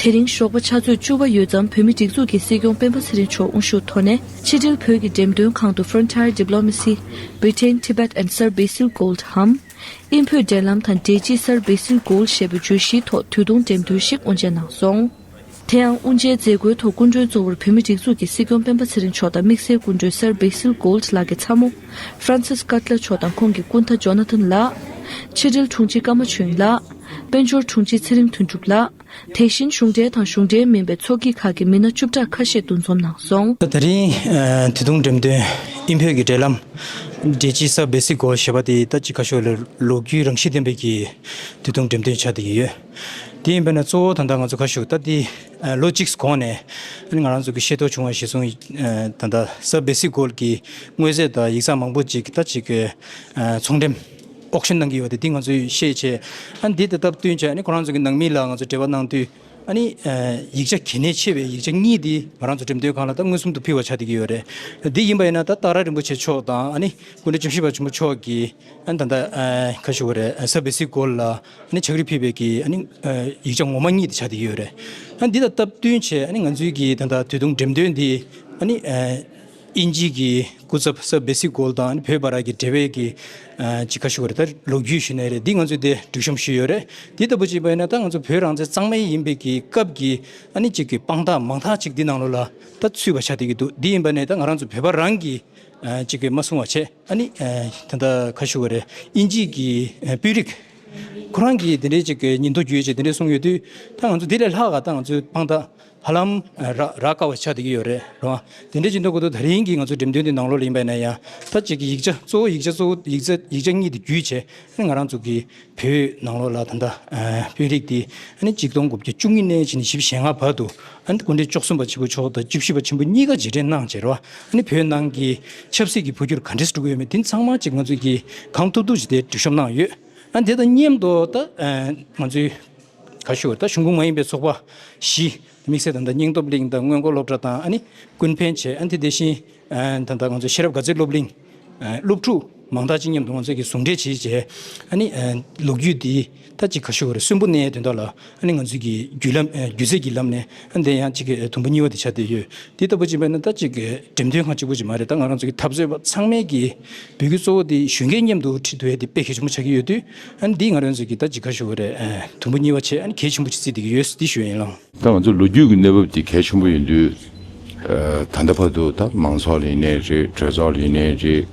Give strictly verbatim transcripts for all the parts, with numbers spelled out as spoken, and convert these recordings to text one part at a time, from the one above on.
དེ་རིང་ཞོགས་པ་ཕྱག་ཚོད་བཅུ་པ་ཡོལ་ཙམ་བོད་མིའི་སྒྲིག་འཛུགས་ཀྱི་སྲིད་སྐྱོང་སྤེན་པ་ཚེ་རིང་མཆོག་དབུ་བཞུགས་ཐོག་ནས་ཕྱི་དྲིལ་བོད་ཀྱི་འགྲེམས་སྟོན་ཁང་དུ་Frontier Diplomacy, Britain, Tibet and Sir Basil Gould འམ། དབྱིན་བོད་འབྲེལ་ལམ་དང་འབྲེལ་སྤྱི་Sir Basil Gould ཞེས་པའི་བརྗོད་གཞིའི་ཐོག་དུས་ཐུང་འགྲེམས་སྟོན་ཞིག་དབུ་འབྱེད་གནང་སོང་། དེ་ཡང་དབུ་འབྱེད་མཛད་སྒོའི་ཐོག་སྐུ་མགྲོན་གཙོ་བོར་བོད་མིའི་སྒྲིག་འཛུགས་ཀྱི་སྲིད་སྐྱོང་སྤེན་པ་ཚེ་རིང་མཆོག་དང་དམིགས་བསལ་སྐུ་མགྲོན་Sir Basil Gould ལགས་ཀྱི་ཚ་མོ་Frances Cutler མཆོག་དང་ཁོང་གི་སྐུ་ཟླ་Jonathan ལགས། ཕྱི་དྲིལ་དྲུང་ཆེ་ཀརྨ་ཆོས་དབྱིངས་ལགས། དཔལ་འབྱོར་དྲུང་ཆེ་ཚེ་རིང་དོན་གྲུབ་ལགས། དེ་བཞིན་གཞུང་འབྲེལ་དང་གཞུང་འབྲེལ་མིན་པའི་ཚོགས་སྐྱིད་ཁག་གི་མི་སྣ་བཅུ་ཕྲག་ཁ་ཤས་འདུ་འཛོམས་གནང་སོང་། ད་དེ་རིང་ཨ་དུས་ཐུང་འགྲེམས་སྟོན་དབྱིན་བོད་ཀྱི་འབྲེལ་ལམ་འབྲེལ་སྤྱི་Sir Basil Gould ཞེས་པ་དེ་ད་ཅིག་ཁ་ཤོར་ལ་ལོ་རྒྱུས་རང་བཞིན་ལྡན་པའི་གི་དུས་ཐུང་འགྲེམས་སྟོན་ཆགས་བསྡད་ཀྱི་ཡོད། དེ་ཡིན་པ་ན་གཙོ་བོ་ད་ལྟ་ང་ཚོ་ཁ་ཤོར་ད་དེ་ཨ་ལོ་གཅིག་གོང་ནས་ཨ་ནི་ང་རང་ཚོ་གི་ཤེས་རྟོགས་བྱུང་བ་གཞིར་བཟུང་ཨ་ད་ལྟ་Sir Basil Gould གི་དངོས་རྫས་དང་ཡིག་ཚང་མང་པོ་ཅིག་ད་ཅིག་ཨ་ཚོང་འགྲེམས་ཨོག་ཤན་གནང་གི་ཡོད་དེ་འདི་ང་ཚོས་ཤེས་བྱས། ཨ་ནི་འདི་དང་སྟབས་བསྟུན་བྱས་ཨ་ནི་ཁོ་རང་ཚོ་གི་ནང་མི་ལ་ང་ཚོ་འབྲེལ་བ་གནང་དུས་ཨ་ནི་ཡིག་ཆ་གལ་གནད་ཆེ་བའི་ཡིག་ཆ་གཉིས་འདི་ང་རང་ཚོ་འགྲེམས་སྟོན་ཁང་ལ་ད་མངོན་སུམ་དུ་ཕུལ་བ་ཆགས་བསྡད་ཀྱི་ཡོད་རེད། འདི་ཡིན་པ་ཡིན་ན་ད་སྟག་ར་རིན་པོ་ཆེ་མཆོག་དང་ཨ་ནི་སྐུ་ཕྲེང་བཅུ་བཞི་པ་ཆེན་པོ་མཆོག་གིས་ཨ་ནི་ད་ལྟ་ཁ་ཤོར་བ་རེད། Sir Basil Gould ལ་ཨ་ནི་ཕྱག་བྲིས་ཕུལ་བའི་གི་ཨ་ནི་ཡིག་ཆ་ངོ་མ་གཉིས་དེ་ཆགས་བསྡད་ཀྱི་ཡོད་རེད། ཨ་ནི་འདི་དང་སྟབས་བསྟུན་བྱས་ཨ་ནི་ང་ཚོའི་གི་ད་ལྟ་དུས་ཐུང་འགྲེམས་སྟོན་འདི་ཨ་ནི། དབྱིན་ཇིའི་གི་སྐུ་ཚབ་Sir Basil Gould དང་བོད་བར་གྱི་འབྲེལ་བའི་གི་ཅིག་ཁ་ཞུ་བ་རེད། ད་ལོ་རྒྱུས་ཞུ་ནའི་རེད། འདི་ང་ཚོས་དེ་སྒྲིག་གཤོམ་ཞུས་ཡོད་རེད། འདི་ལྟ་བུ་ཅིག་ཡིན་པ་ཡིན་ན་ད་ང་ཚོ་བོད་རང་བཙན་གཙང་མ་ཡིན་པའི་གི་སྐབས་ཀྱི་ཨ་ནི་ཅིག་གི་དཔང་རྟགས་མང་དག་ཅིག་འདི་ནང་ལོགས་ལ་ད་ཚུད་པ་ཆགས་བསྡད་ཀྱི་འདུག་འདི་ཡིན་པ་ནས་ད་ང་རང་ཚོ་བོད་པ་རང་གི་ཅིག་གི་མ་གསུང་བ་བྱས་ཨ་ནི་ད་ལྟ་ཁ་ཞུ་བ་རེད། དབྱིན་ཇིའི་གི་དཔོན་རིགས་ཁོ་རང་གིས་དེ་འདྲའི་ཅིག་གི་ཉིན་ཐོ་བརྒྱུད་བྱས་དེ་འདྲའི་གསུངས་ཡོད་དུས་ད་ང་ཚོ་དེ་ལས་ལྷག་ག་ད་ང་ཚོའི་དཔང་རྟགས། ཧ་ལམ་རག་རག་དཀའ་བ་ཆགས་བསྡད་ཀྱི་ཡོད་རེད་རོ། དེ་འདྲ་ཅིག་འདུག་གོ་དུས་ད་རིང་གི་ང་ཚོ་འགྲེམས་སྟོན་དེ་ནང་ལོགས་ལ་ཡིན་པ་ཡིན་ན་ཡང་ད་ཅིག་གི་ཡིག་ཆ་གཙོ་བོ་ཡིག་ཆ་གཙོ་བོ་ཡིག་ཆ་ཡིག་ཆ་གཉིས་དེ་བརྒྱུད་བྱས་ཨ་ནི་ང་རང་ཚོ་གི་བོད་ནང་ལོགས་ལ་ད་ལྟ་དཔོན་རིགས་དེ་ཨ་ནི་གཅིག་སྟོང་དགུ་བརྒྱ་བཅུ་གཉིས་ནས་ཕྱིན་ནས་བཞི་བཅུ་ཞེ་ལྔ་བར་དུ་ཨ་ནི་སྐུ་ཕྲེང་བཅུ་གསུམ་པ་ཆེན་པོ་མཆོག་དང་བཅུ་བཞི་པ་ཆེན་པོ་གཉིས་ཀ་རྗེས་དྲན་གནང་བྱས་རོ། ཨ་ནི་བོད་ནང་གི་ཆབ་སྲིད་ཀྱི་འཕོ་འགྱུར་ག་འདྲས་འགྲོ་གི་ཡོད་མེད་དེ་ཚང་མ་ཅིག་ང་ཚོ་གི་གང་ཐུབ་ཐུབ་ཅིག་དེ་སྒྲིག་གཤོམ་གནང་ཡོད། ཨ་ནི་དེ་དང་མཉམ་དུ་ད་ང་ཚོའི་ག་ཞུ་བ་ད་གཞུང་འབྲེལ་མ་ཡིན་པའི་ཚོགས་པ་བཞི། དམིགས་བསལ་ད་ལྟ་སྙིང་སྟོབས་གླིང་དང་སྔོན་འགོག་སློབ་གྲྭ་དང་ཨ་ནི་ཀུན་ཕན་བྱས་ཨ་ནི་དེ་བཞིན་ད་ལྟ་ང་ཚོ་ཤེས་རབ་དགའ་ཚལ་སློབ་གླིང་སློབ་ཕྲུག་མང་དག་ཅིག་མཉམ་དུ་ང་ཚོ་གིས་ཟུང་འབྲེལ་བྱས་བྱས་ཨ་ནི་ལོ་རྒྱུས་འདི་ད་ཅིག་ག་ཞུ་བར་གསོན་པོ་གནས་དོན་དག་ལ་ཨ་ནི་ང་ཚོ་གི་བརྒྱུད་ལམ་སྒྱུ་རྩལ་གྱི་ལམ་ནས་ཨ་ནི་དེ་ཡང་ཅིག་དུམ་བུ་གཉིས་པ་དེ་ཆགས་བསྡད་ཡོད། དེ་ལྟ་བུ་ཅིག་མེད་ན་ད་ཅིག་འགྲེམས་སྟོན་ཁང་གཅིག་པུ་ཅིག་མ་རེད། ད་ང་རང་ཚོ་གི་འཐབ་རྩོད་པ་ཚང་མས་ཀྱི་བོད་ཀྱི་གཙོ་བོ་དེ་གཞོན་སྐྱེས་མཉམ་དུ་ཁྲིད་ཐུབ་ཡ་དེ་དཔེ་གལ་ཆེན་པོ་ཆགས་ཀྱི་ཡོད་དུས་ཨ་ནི་འདི་ང་རང་ཚོ་གི་ད་ཅིག་ག་ཞུ་བ་རེད། དུམ་བུ་གཉིས་པ་བྱས་ཨ་ནི་གལ་ཆེན་པོ་ཅིག་བརྩིས་བསྡད་ཀྱི་ཡོད་འདི་ཞུ་ཡ་ཡིན་ལགས། ད་ང་ཚོ་ལོ་རྒྱུས་ཀྱི་གནས་བབ་དེ་གལ་ཆེན་པོ་ཡིན་དུས་ད་ལྟ་བར་དུ་ད་མང་ཚོགས་ལ་ཡིན་ནའི་རེད། གྲོས་ཚོགས་ལ་ཡིན་ནའི་རེད།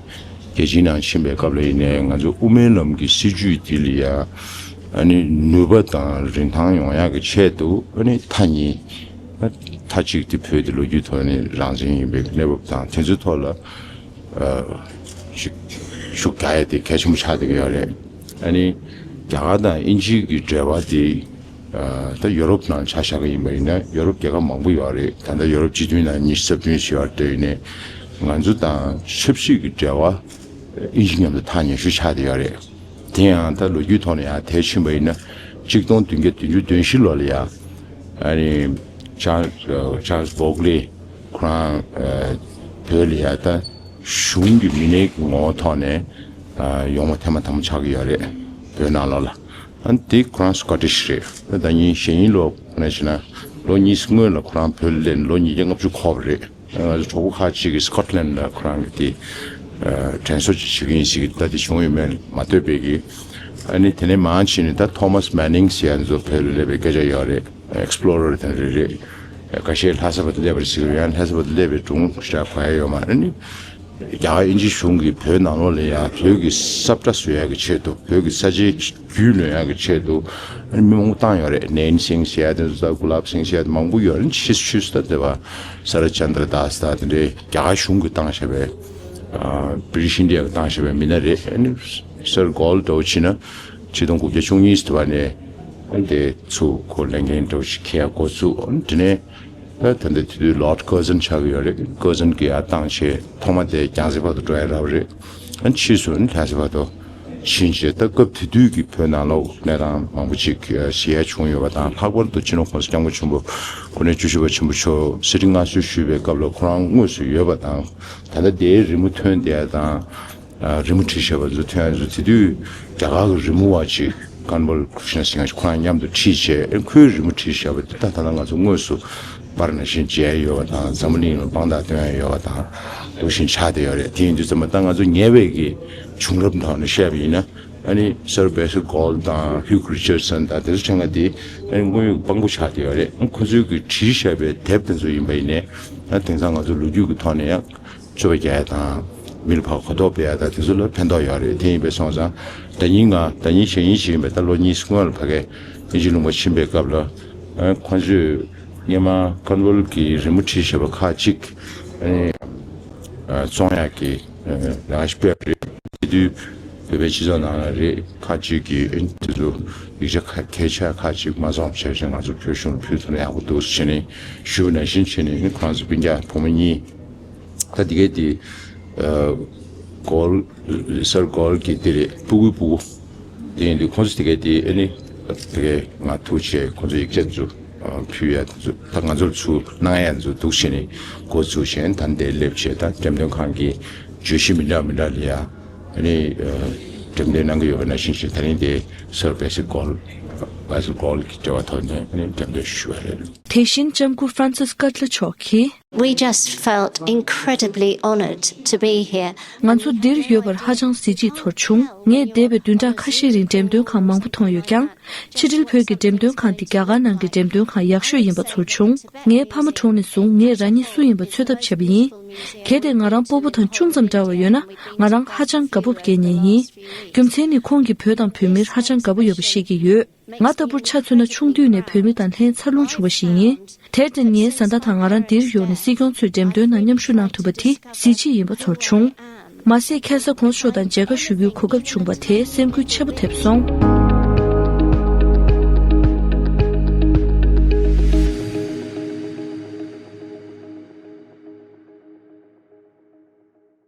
རྒྱལ་སྤྱིའི་ནང་ཕྱིན་པའི་སྐབས་ལ་ཡིན་ནའི་ང་ཚོ་དབུ་མའི་ལམ་གྱི་སྲིད་བྱུས་འདི་ལ་ཡ་ཨ་ནི་ནུས་པ་དང་རིན་ཐང་ཡོང་ཡག་གི་ཆེད་དུ་ཨ་ནི་མཐའ་གཉིས། མཐའ་གཅིག་དེ་བོད་དེ་ལོ་རྒྱུས་ཐོག་ནས་རང་བཙན་ཡིན་པའི་གནས་བབ་དང་དེ་ཚོའི་ཐོག་ལ་ཤུགས་ཤུགས་རྒྱག་ཡ་དེ་གལ་ཆེན་པོ་ཆགས་བསྡད་ཀྱི་ཡོད་རེད། ཨ་ནི་རྒྱ་གར་དང་དབྱིན་ཇི་གི་འབྲེལ་བ་དེ་ད་ཡོ་རོབ་ནང་ཆ་བཞག་གི་ཡིན་པ་ཡིན་ན་ཡོ་རོབ་རྒྱལ་ཁབ་མང་པོ་ཡོད་རེད། ད་ལྟ་ཡོ་རོབ་སྤྱི་མཐུན་ནང་ཉི་ཤུ་རྩ་བདུན་ཞེས་པ་དེ་ཡིན་ནའི་ང་ཚོ་དང་ཆབ་སྲིད་ཀྱི་འབྲེལ་བ་དབྱིན་ཇི་མཉམ་དུ་ཐག་ཉེ་ཤོས་ཆགས་བསྡད་ཡོད་རེད། དེ་ཡང་ད་ལོ་རྒྱུས་ཐོག་ནས་ཡང་དེ་ཕྱིན་པ་ཡིན་ན་གཅིག་སྟོང་བདུན་བརྒྱ་བདུན་ཅུ་དོན་བཞི་ལོ་ལ་ཡ་ཨ་ནི་ཅཱར་ཅཱརལ་བོག་ལེ་ཁོ་རང་བོད་ལ་ཡ་ད་གཞུང་གི་མི་སྣའི་ངོ་བོ་ཐོག་ནས་ཡོང་བ་ཐེངས་མ་དང་པོ་ཆགས་ཀྱི་ཡོད་རེད་བོད་ནང་ལོགས་ལ། ཨ་ནི་དེ་ཁོ་རང་སི་ཀོ་ཊིཤ་རེད། ད་ལྟ་ཉིན་གཞེས་ནིང་ལོ་ཁོ་ན་བྱས་ན་ལོ་གཉིས་སྔོན་ལ་ཁོ་རང་བོད་ལ་སླེབས་ནས་ལོ་ཉིས་བརྒྱ་ལྔ་བཅུ་འཁོར་བ་རེད། ང་ཚོ་གྲོགས་པོ་ཁག་ཅིག་གིས་སི་ཀོ་ཊི་ལན་ལ་ཁོ་རང་གི་དེ་དྲན་གསོ་ཅིག་བྱེད་ཀྱི་ཡིན་ཟེར་གི་ད་དེ་བྱུང་ཡོད་མེད་མ་ལྟོས་པའི་གི། ཨ་ནི་དེ་ནས་མར་ཕྱིན་ནས་ད་ཐོ་མཱས་མེ་ནིང་ཟེར་ཡ་ཚོ་བོད་ལ་སླེབས་པའི་སྐད་ཆ་ཡོད་རེད། ཨེག་སི་པི་ལོ་རར་དེ་འདྲ་རེད། ཁ་ཤས་ལྷ་ས་བར་དུ་སླེབས་པ་རེད་ཟེར་གི་ཡང་ལྷ་ས་བར་དུ་སླེབས་པའི་སྒྲུང་ཞིག་གོ་ཡ་ཡོད་མ་རེད། ཨ་ནི་རྒྱ་གར་དབྱིན་ཇི་གཞུང་གིས་བོད་ནང་ལོགས་ལ་ཡང་བོད་ཀྱི་ས་བཀྲ་བཟོ་ཡ་གི་ཆེད་དུ་བོད་ཀྱི་ས་ཆའི་རྒྱུས་ལོན་ཡག་གི་ཆེད་དུ་ཨ་ནི་མི་མང་པོ་བཏང་ཡོད་རེད། ནེན་སིང་ཟེར་ཡ་དེ་ཚོ་དང་གུ་ལབ་སིང་ཟེར་ཡ་དེ་མང་པོ་ཡོད་རེད། ཕྱིས་སུ་ཕྱིས་སུ་ད་དེ་བ་ས་ར་ཅན་དྲ་དཱས་དང་དེ་འདྲའི་རྒྱ་གར་གཞུང་གིས་བཏང་བཞག་པའི་ཨ་བྷི་རི་ཤིན་ཏི་ཡ་གིས་བཏང་བཞག་པའི་མི་སྣ་རེད། ཨ་ནི་སར་གོལ་འདྲ་བོ་བྱས་ན་ཆིག་སྟོང་དགུ་བརྒྱ་བཅུ་གཉིས་དེ་བ་ནས་ཨ་ནི་དེ་ཚུར་ཁོ་ལས་འགན་འདྲ་བོ་ཞིག་འཁྱེར་ཡ་འགོ་བཙུགས། ཨ་ནི་དེ་ནས། ད་ད་ལྟ་དེ་དུས་ལོར་ཌི་ཀར་ཛན་ཆགས་ཀྱི་ཡོད་རེད། ཀར་ཛན་གྱིས་ཡར་བཏང་བྱས་ཐོག་མ་དེ་རྒྱལ་སྲིད་བར་དུ་འགྲོ་ཡ་རབ་རེད། ཨ་ཕྱིས་སུ་ནི་ལྷ་ས་བར་དུ་ཕྱིན་བྱས་ད་སྐབས་དེ་དུས་ཀྱི་བོད་ནང་ལོགས་གནས་སྟངས་མང་པོ་ཅིག་ཞི་ཡ་བྱུང་ཡོད་པ་དང་ལྷག་པར་དུ་སྤྱི་ནོར་༸གོང་ས་༸སྐྱབས་མགོན་ཆེན་པོ་སྐུ་ཕྲེང་བཅུ་བཞི་པ་ཆེན་པོ་མཆོག་གསེར་ཁྲི་མངའ་གསོལ་ཞུས་པའི་སྐབས་ལ་ཁོ་རང་དངོས་སུ་ཡོད་པ་དང་ད་ལྟ་དེའི་རི་མོ་ཐོན་བསྡད་ཡ་དང་། རི་མོ་བྲིས་བཞག་པ་ཚོ་ཐོན་ཡ་ཚོ་དེ་དུས་རྒྱ་གར་གྱི་རི་མོ་བ་ཅིག་ ཀན་ཝལ་ཀྲི་ཤི་ན་སིང་ཧ་ཁོ་རང་མཉམ་དུ་ཁྲིད་བྱས། ཁོའི་རི་མོ་བྲིས་བཞག་པ་དེ་ད་ད་ལྟ་ང་ཚོ་དངོས་སུ་པར་ནང་བཞིན་མཇལ་ཡོད་པ་དང་། འཛམ་བུ་གླིང་ལ་དཔང་རྟགས་སྟོན་ཡ་ཡོད་པ་དང་འདུག་བཞིན་ཆགས་བསྡད་ཡོད་རེད། དེ་ཡིན་དུས་ཙམ་པ་ད་ང་ཚོ་ཉེ་བའི་གི་བྱུང་རབས་ཐོག་ནས་བཤད་པ་ཡིན་ན། ཨ་ནི་སར་བེ་སི་གོལ་དང་ཧིའུ་རི་ཅར་སན་དང་དེ་ཚོ་ཆ་ང་དེ་ཨ་ནི་དངོས་ཡོད་དཔང་པོ་ཆགས་བསྡད་ཡོད་རེད། ཁོ་ཚོའི་གི་བྲིས་བཞག་པའི་དེབ་དེ་ཚོ་ཡིན་པ་ཡིན་ནའི། ཨ་དེང་སང་ང་ཚོ་ལོ་རྒྱུས་ཀྱི་ཐོག་ནས་ཡང་རྩོད་པ་རྒྱག་ཡ་དང་། མི་ལ་ཕར་གོ་རྟོགས་སྤེལ་ཡ་དང་དེ་ཚོ་ལ་ཕན་ཐོགས་ཡོད་རེད། དེ་ཡིན་པས་སོང་ཙང་ཟླ་ཉིན་ང་ཟླ་ཉིན་གཞེས་ཉིན་ཞིག་ཡིན་པས། ད་ལོ་གཉིས་སྔོན་ལ་ཕ་གིར་དབྱིན་ཇི་ལུང་པ་ཕྱིན་པའི་སྐབས་ལ། ཨ་ཁོང་ཚོས་སྔོན་མ་ཀན་ཝལ་གྱི་རི་མོ་བྲིས་བཞག་པ་ཁག་ཅིག་ཨ་ནི་ཨ་བཙོང་ཡག་གི་ཨ་ལས་ཀ་ཞིག་སྤེལ་བ་རེད། དེ་དུས་བོད་པའི་སྤྱི་ཚོགས་ནང་ལ་རེད། ཁག་ཅིག་གིས་ཨ་ནི་དེ་ཚོ་ཡིག་ཆ་ཁ་སྐད་ཆ་ཁག་ཅིག་མ་བཙོངས་བྱས་བྱས་ང་ཚོ་བོད་གཞུང་ལ་ཕུལ་ཐུབ་ན་ཡག་པོ་འདུག་ཟེར་ནས་ཞུས་པ་ནང་བཞིན་བྱས་ནས། ཨ་ནི་ཁོ་རང་ཚོ་སྤུན་ཀྱག་བུ་མོ་གཉིས། ད་དེ་གའི་དེ་ཨ་གོལ་སར་གོལ་གྱི་དེ་རེད། སྤུ་གུའི་སྤུ་གུ་དེ་ཡིན་དུས་ཁོང་ཚོ་དེ་གའི་དེ་ཨ་ནི་དེ་གའི་ང་ཐུག་བྱས་ཁོང་ཚོ་ཡིག་ཆ་ཚོ་ཨ་ཕུལ་ཡ་དེ་ཚོ་ད་ང་ཚོར་ཚུར་གནང་ཡ་ཚོ་འདུག་བྱས་ནས་འགོ་ཚུགས་བྱས། ད་འདིར་སླེབས་བྱས་ད་འགྲེམས་སྟོན་ཁང་གི་བརྗོད་གཞི་མི་འདྲ་མི་འདྲ་ལ་ཡ་ཨ་ནི་ཨ་འགྲེམས་སྟོན་གནང་གི་ཡོད་པ་ནང་བཞིན་བྱས། ད་རིང་དེ་སར་བེ་སི་གོལ་བེ་སི་གོལ་གྱི་འབྲེལ་བ་ཐོག་ནས་ཨ་ནི་འགྲེམས་སྟོན་ཞུ་བ་རེད། དེ་བཞིན་ལྕམ་སྐུ་ཧྥ་རན་སིས་ཀར་ལ་མཆོག་གིས། We just felt incredibly honoured to be here. ང་ཚོ་འདིར་ཡོད་པར་ཧ་ཅང་གཟི་བརྗིད་ཚོར་བྱུང་། ངས་འདས་པའི་བདུན་ཕྲག་ཁ་ཤས་རིང་འགྲེམས་སྟོན་ཁང་མང་པོ་མཐོང་ཡོད་ཀྱང་། ཕྱི་དྲིལ་བོད་ཀྱི་འགྲེམས་སྟོན་ཁང་འདི་རྒྱ་གར་ནང་གི་འགྲེམས་སྟོན་ཁང་ཡག་ཤོས་ཡིན་པ་ཚོར་བྱུང་། ངའི་ཕ་མ་གྲོངས་ནས་བཟུང་ངས་རང་ཉིད་སུ་ཡིན་པ་འཚོལ་ཐབས་བྱས་པ་ཡིན། གལ་ཏེ་ང་རང་སྤོ་བོ་དང་ཅུང་ཙམ་འདྲ་བ་ཡོད་ན། ང་རང་ཧ་ཅང་དགའ་སྤོབས་སྐྱེ་མཁན་ཡིན། རྒྱུ་མཚན་ནི་ཁོང་གིས་བོད་དང་བོད་མིར་ཧ་ཅང་དགའ་པོ་ཡོད་པ་ཤེས་ཀྱི་ཡོད། ང་ལྟ་བུར་ཆ་མཚོན་ན་ཆུང་དུས་ནས་བོད་མི་དང་ལྷན་འཚར་ལོངས་བྱུང་བ་ཞིག་ཡིན། དེར་བརྟེན་ངའི་བཟའ་ཟླ་དང་ང་རང་འདིར་ཡོང་ནས་སྲིད་སྐྱོང་མཆོག་འགྲེམས་སྟོན་ནང་མཉམ་ཞུགས་གནང་ཐུབ་པ་དེ་གཟི་བརྗིད་ཡིན་པ་ཚོར་བྱུང་། མ་ཟད་ཁ་སང་ཁོང་མཆོག་དང་མཇལ་ཁ་ཞུ་རྒྱུའི་གོ་སྐབས་བྱུང་བ་དེས་སེམས་འགུལ་ཆེན་པོ་ཐེབས་སོང་།